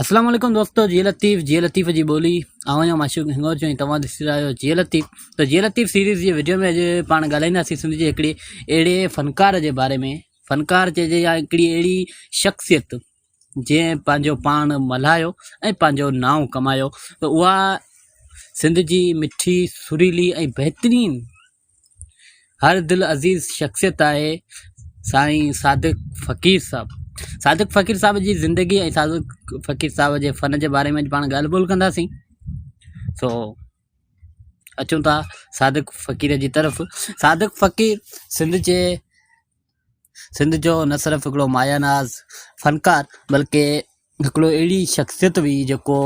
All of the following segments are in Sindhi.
اسلام عليڪم دوستو جي لطيف جي لطيف جي ٻولي آئون آهيان معشوق هنگورجو ۽ توهان ڏسي رهيا آهيو جي لطيف ته جي لطيف سيريز جي وڊيو ۾ اڄ پاڻ ڳالهائينداسين سنڌ جي هڪڙي اهڙي فنڪار جي باري ۾ فنڪار چئجي يا هڪڙي اهڙي شخصيت جنهن پنهنجو پاڻ ملهايو ۽ پنهنجو نانء ڪمايو ته اها سنڌ جي مٺي سريلي ۽ بهترين هر دل عزيز شخصيت آهي سائين صادق فقير صاحب صادق فقير صاحب جي زندگي ۽ صادق فقير صاحب جي فن جي باري ۾ پاڻ ڳالهه ٻولهه ڪنداسين سو اچون ٿا صادق فقير جي طرف صادق فقير سنڌ جي سنڌ جو نه صرف هڪڙو مايا ناز فنڪار بلڪه هڪڙو اهڙي شخصيت هئي جيڪو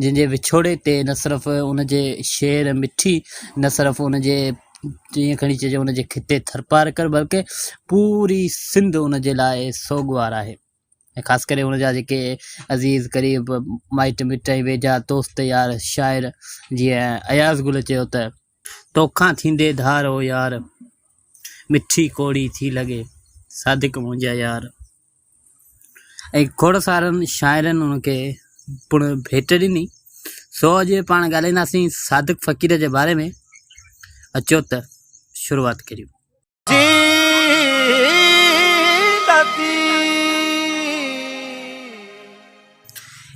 جنهن جي وڇوڙي تي نه صرف ان جي شعر مٺي نه صرف ان جي جيئن کڻي چئجي ان جي خطي ٿرپارڪر بلڪه پوري سنڌ ان جي لاء سوڳوار آهي ۽ خاص ڪري ان جا جيڪي عزيز قريب مائٽ مٽ ۽ ويجها دوست يار شاعر جيئن اياز گل چيو ته توکان ٿيندي ڌار او يار، مٺي ڪوڙي ٿي لڳي، صادق منهنجا يار. ۽ کوڙ سارن شاعرن ان کي پڻ ڀيٽ ڏني. سو اڄ پاڻ ڳالهائينداسين صادق فقير جي باري ۾، اچو ته شروعات ڪريون.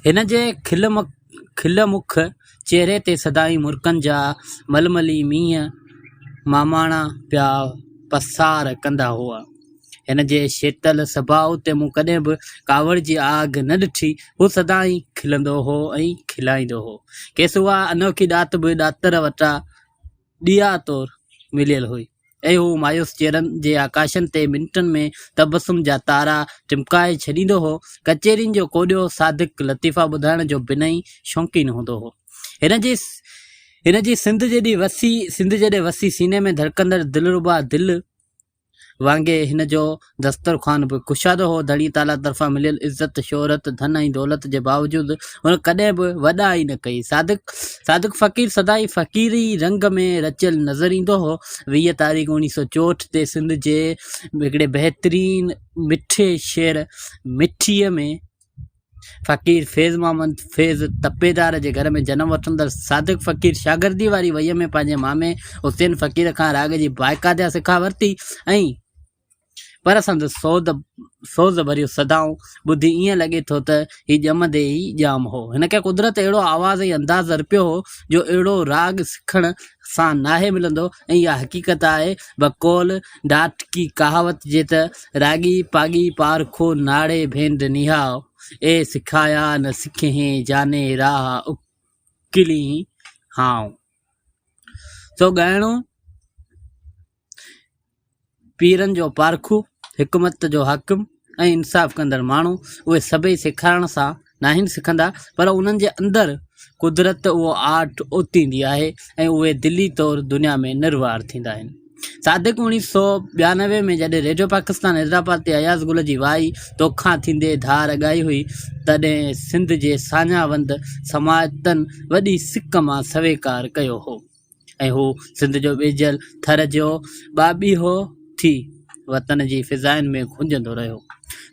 هن جي کل مک چهري تي سدائين مرڪن جا ململي مينهن ماماڻا پيا پسار ڪندا هئا. هن جي شيتل سڀاء تي مون ڪڏهن به ڪاوڙ جي آگ نه ڏٺي. هو سدائين کلندو هو ۽ کلائيندو هو. کيس اها انوکي ڏات به ڏاتر وٽان ڏيئا طور مليل هئي ۽ هو مايوس چهرن جي آڪاشن تي منٽن ۾ تبسم جا تارا ٽمڪائي ڇڏيندو هو. ڪچهرين جو ڪوڏيو صادق لطيفا ٻڌائڻ جو بنهه ئي شوقين هوندو هو. هن جي هن جي سنڌ جيڏي وسيع سنڌ جيڏي وسيع سيني ۾ ڌڙڪندڙ دلربا دل وانگي هن جو دسترخوان به ڪشادو هو. ڌڻي تعاليٰ طرفان مليل عزت، شهرت، ڌن ۽ دولت جي باوجود هن ڪڏهن به وڏائي نه ڪئي. صادق صادق فقير سدائين فقيري رنگ ۾ رچيل نظر ايندو هو. 20 تاريخ 1964 تي سنڌ جي هڪڙي بهترين مٺي شعر مٺيء ۾ فقير فيض محمد فيض تپيدار جي گهر ۾ جنم وٺندڙ صادق فقير شاگردي واري وهيء ۾ پنهنجي مامي حسين فقير کان راڳ جي باقاعده سکا ورتي ۽ پر سندس سود سوز ڀريون صدائون ٻڌي ائين لڳي ٿو ته هي ڄمندي ئي ڄام هو. هن کي قدرت اهڙو آواز ۽ انداز ارپيو هو جو اهڙو راڳ سکڻ سان ناهي ملندو ۽ اها حقيقت آهي بقول ڍاٽڪي ڪهاوت جي ته راڳي پاڳي پارکو ناڙي ڀينڊ نهاء، اي سکايا نه سکهين جاني راهه اڪلين هانء. سو ڳائڻو پيرن جو پارکو، حڪمت جو حاڪم ۽ انصاف ڪندڙ ماڻهو اهي سڀئي سيکارڻ سان ناهن سکندا پر انهن جي اندر قدرت اهو آرٽ اوتيندي آهي ۽ اهي دلي طور دنيا ۾ نروار ٿيندا آهن. صادق 1992 ۾ جڏهن ريڊيو پاڪستان حيدرآباد تي اياز گل جي وائي توکان ٿيندي ڌار ڳائي هئي تڏهن سنڌ جي ساڃاهه وند سماعتن وڏي سڪ مان سويڪار ڪيو هو. ۽ هو سنڌ جو ٻيجل ٿر جو ٻاٻيهو ٿي وطن جي فضائن ۾ گونجندو رهيو.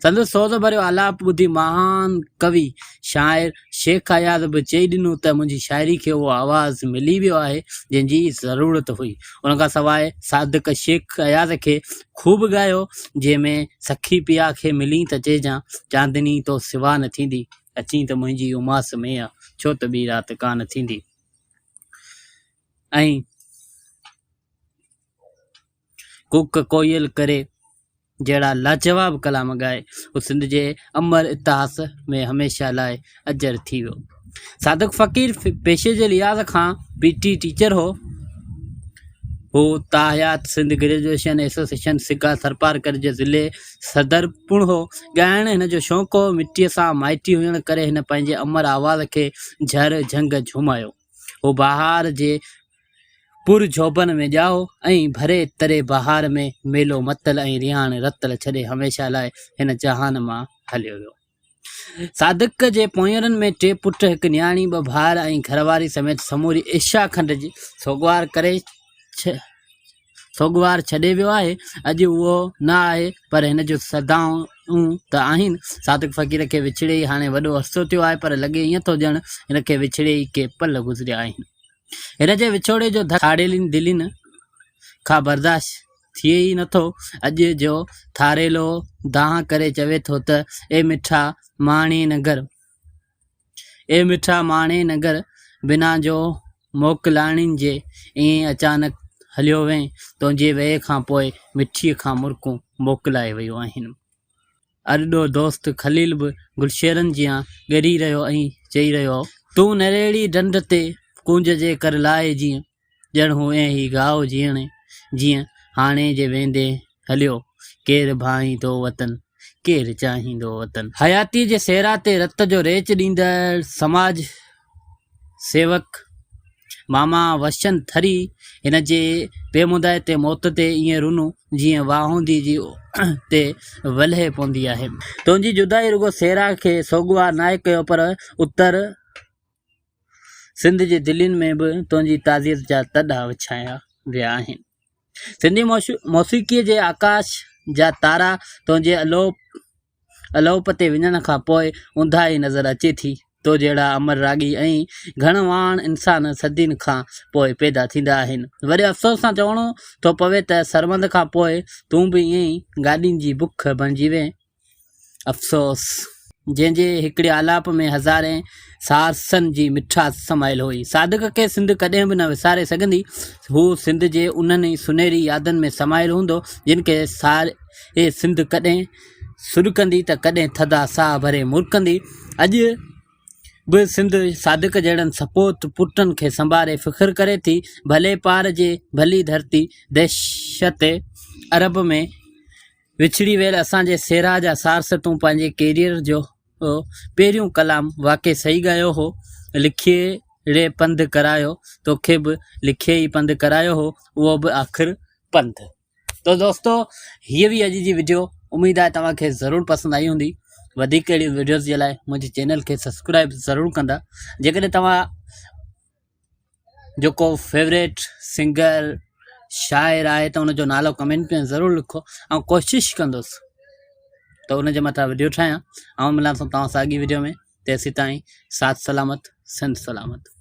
سندس سوز ڀريو آلاپ ٻڌي مهان ڪوي شاعر شيخ اياز به چئي ڏنو ته منهنجي شاعري کي اهو آواز ملي ويو آهي جنهن جي ضرورت هئي. ان کان سواء صادق شيخ اياز کي خوب ڳايو جنهن ۾ سکي پيا کي ملين ته چئجان چاندني تو سوا نه ٿيندي اچين ته منهنجي اماس ۾ آ ڇو ته ٻي رات ڪانه ٿيندي. ۽ ڪوڪ ڪوئل ڪري جهڙا لاجواب ڪلام ڳائي هو سنڌ جي امر اتهاس ۾ هميشه لاء اجر ٿي ويو. صادق فقير پيشي جي لحاظ کان پي ٽي ٽيچر هو. هو تاحيات سنڌ گريجوئيشن ايسوسيئيشن سگا ٿرپارڪر جي ضلعي صدر پڻ هو. ڳائڻ هن جو شوق هو. مٽيء سان مائٽي هجڻ ڪري هن پنهنجي امر آواز کي جهر جهنگ جهومايو. هو بهار جي پر جوڀن ۾ ڄائو ۽ ڀري تري بهار ۾ ميلو متل ۽ رهاڻ رتل ڇڏي هميشه لاء هن جهان مان هليو ويو. صادق جي پوئينرن ۾ ٽي پٽ، هڪ نياڻي، ٻه ڀائر ۽ گهرواري سميت سموري ايشيا کنڊ جي سوڳوار ڪري سوڳوار ڇڏي ويو آهي. اڄ اهو نه آهي پر هن جون صدائون. ته آهن. صادق فقير کي وڇڙي ئي هاڻي وڏو عرصو ٿيو آهي پر لڳي ائين ٿو ڄڻ هن کي وڇڙي ئي ڪي پل گذريا آهن. هن جي وڇوڙي جو ڌڪ ٿاڙيلين دلين کان برداشت ٿئي ئي نٿو. اڄ جو ٿاريلو دانهن ڪري چوي ٿو ته اي مٺا ماڻي نگر! اي مٺا ماڻي نگر! بنا جو موڪلاڻين جي ائين اچانڪ هليو وئين. تنهنجي وئي کان پوء مٺيء کان مرڪون موڪلائي ويون آهن. ارڏو دوست خليل به گلشيرن جيان ڳري رهيو ۽ چئي رهيو هو. تون نريڙي ڍنڍ تي ڪونج جي ڪر لاهي جيئن، ڄڻ هئين هي گاهه جيئڻي جيئن، هاڻي جي ويندين هليو، ڪير ڀانئيندو وطن، ڪير چاهيندو وطن. حياتيء جي صحرا تي رت جو ريچ ڏيندڙ سماج سيوڪ ماما وشن ٿري هن جي بي مدائتي موت تي ائين رنو جيئن واهوندي جي تي ولهي پوندي آهي. تنهنجي جدائي رڳو سيرا کي سوڳوار ناهي ڪيو پر اتر سنڌ جي دلين ۾ به تنهنجي تعزيت جا تڏا وڇايا ويا آهن. سنڌي موسيقيء جي آڪاش جا تارا تنهنجي الوپ الوپ تي وڃڻ کان پوء اونداهي نظر اچي ٿي. تو جهڙا امر راڳي ۽ گهڻ واڻ انسان صدين کان پوء پيدا ٿيندا آهن. وڏي افسوس سان چوڻو ٿو پوي ته سرمد کان پوء تون به ائين ئي گاڏين جي بک بڻجي وئين. افسوس! جنهن جي هڪڙي آلاپ ۾ هزارين سارسن جي مٺاس سمايل هئي. صادق کي سنڌ ڪڏهن به نه وساري سگهندي. هو سنڌ جي انهن ئي سنهري يادن ۾ سمايل هوندو، جن کي ساري سنڌ ڪڏهن سڏڪندي ته ڪڏهن ٿڌا ساهه ڀري مرڪندي. اڄ به سنڌ صادق جهڙن سپوت پٽن کي سنڀاري فخر ڪري ٿي. ڀلي پار جي ڀلي ڌرتي دهشت عرب ۾ وڇڙي ويل اسان جي سيرا جا سارس تون پنهنجي ڪيريئر جو پهريون ڪلام واقعي صحيح ڳايو هو لکي ڙي پنڌ ڪرايو توکي به لکي ئي پنڌ ڪرايو هو اهو به آخر پنڌ. تو دوستو هيء هئي اڄ جي وڊيو اميد آهي توهان کي ضرور پسند آئي هوندي وڌيڪ اهڙيون وڊيوز جي لاء منهنجي چينل کي سبسڪرائب ضرور ڪندا جيڪڏهن توهان جو ڪو فيوريٽ سنگر شاعر آهي ته ان جو نالو ڪمينٽ ۾ ضرور لکو ۽ ڪوشش ڪندس ته ان جي مٿان وڊيو ٺاهيان آئون ملان ٿو توهان سان اڳي وڊيو ۾ تيسين تائين ساٿ سلامت سنڌ سلامت.